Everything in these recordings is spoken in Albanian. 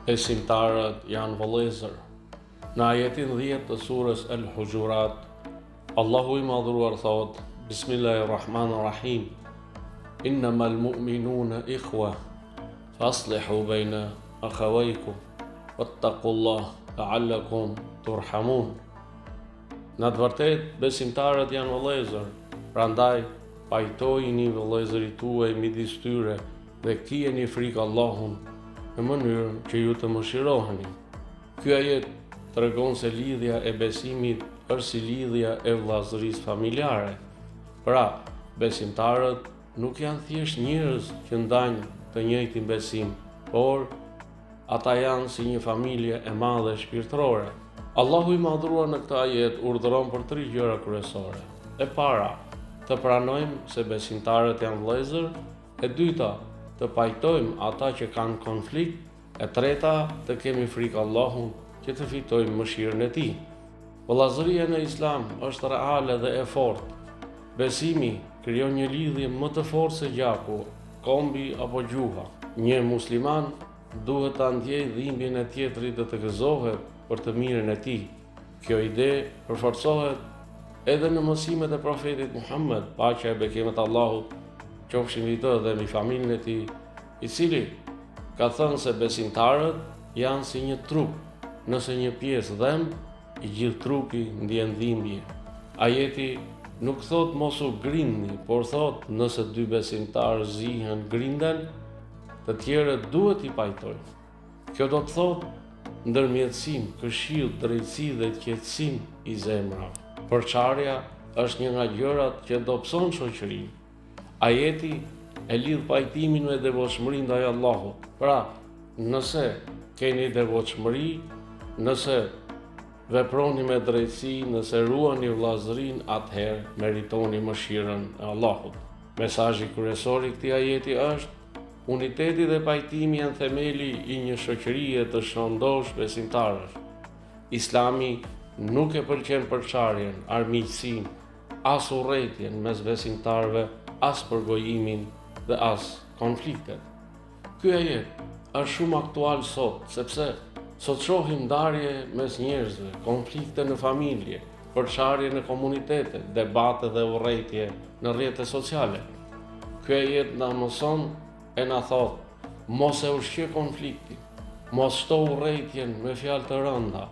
Besimtarët janë vëllezër. Në ajetin 10 të surës El Huxhurat, Allahu i Madhëruar thotë: Bismillahirrahmanirrahim. Innamal mu'minuna ikhwa, fa aslihu bejna akhawaykum wattaqullah la'allakum turhamun. Në të vërtetë, besimtarët janë vëllezër, prandaj pajtojini vëllezërit tuaj midis tyre dhe kijeni frikë Allahun në mënyrë që ju të mëshiroheni. Ky ajet tregon se lidhja e besimit është si lidhja e vëllazërisë familjare. Pra, besimtarët nuk janë thjesht njerëz që ndajnë të njëjtin besim, por ata janë si një familje e madhe shpirtërore. Allahu i Madhëruar në këtë ajet urdhëron për tri gjëra kryesore. E para, të pranojmë se besimtarët janë vëllezër E dyta, të pajtojmë ata që kanë konflikt, e treta, të kemi frikë Allahun që të fitojmë mëshirën e Tij. Vëllazëria në Islam është reale dhe e fortë. Besimi krijon një lidhje më të fortë se gjaku, kombi apo gjuha. Një musliman duhet ta ndjejë dhimbjen e tjetrit dhe të gëzohet për të mirën e tij. Kjo ide përforcohet edhe në mësimet e profetit Muhammed, paqja e bekimet e Allahut qofshin mbi të dhe mbi familjen e tij, i cili ka thënë se besimtarët janë si një trup, nëse një pjesë dhemb, i gjithë trupi ndjen dhimbje. Ajeti nuk thotë mos u grindni, por thotë nëse dy besimtarë zihen grinden, të tjerët duhet t'i pajtojnë. Kjo do të thotë ndërmjetësim, këshillë, drejtësi dhe qetësim i zemrave. Përçarja është një nga gjërat që dobëson shoqërinë. Ajeti e lidh pajtimin me devotshmërinë ndaj Allahut. Pra, nëse keni devotshmëri, nëse veproni me drejtësi, nëse ruani vëllazërinë, atëherë meritoni mëshirën e Allahut. Mesazhi kryesor i këtij ajeti është Uniteti dhe pajtimi janë themeli i një shoqërie të shëndoshë besimtarësh. Islami nuk e pëlqen përçarjen, armiqësinë, as urrejtjen mes besimtarëve, as përgojimin dhe as konfliktet. Ky ajet është shumë aktual sot, sepse sot shohim ndarje mes njerëzve, konflikte në familje, përçarje në komunitete, debate dhe urrejtje në rrjete sociale. Ky ajet na mëson e na thotë, mos e ushqe konfliktin, mos shto urrejtjen me fjalë të rënda,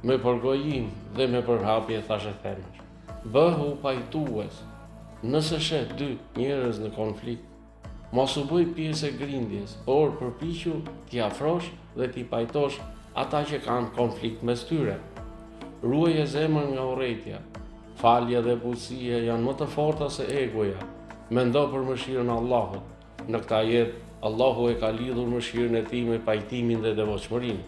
me përgojim dhe me përhapje thashethemesh. Bëhu pajtues, nëse sheh dy njerëz në konflikt, Mos u bëj pjesë e grindjes, por përpiqu t'i afrosh dhe t'i pajtosh ata që kanë konflikt mes tyre. Ruaje zemrën nga urrejtja. Falja dhe butësia janë më të forta se egoja. Mendo për mëshirën e Allahut. Në këtë ajet, Allahu e ka lidhur mëshirën e tij me pajtimin dhe devotshmërinë.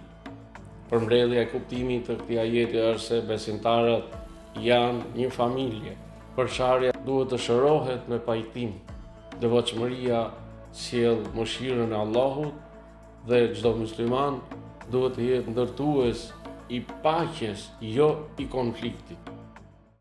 Përmbledhja e kuptimit të këtij ajeti është se besimtarët janë një familje. Përçarja duhet të shërohet me pajtim. Devotshmëria sjell mëshirën e Allahut dhe çdo musliman duhet të jetë ndërtues i paqes, jo i konfliktit.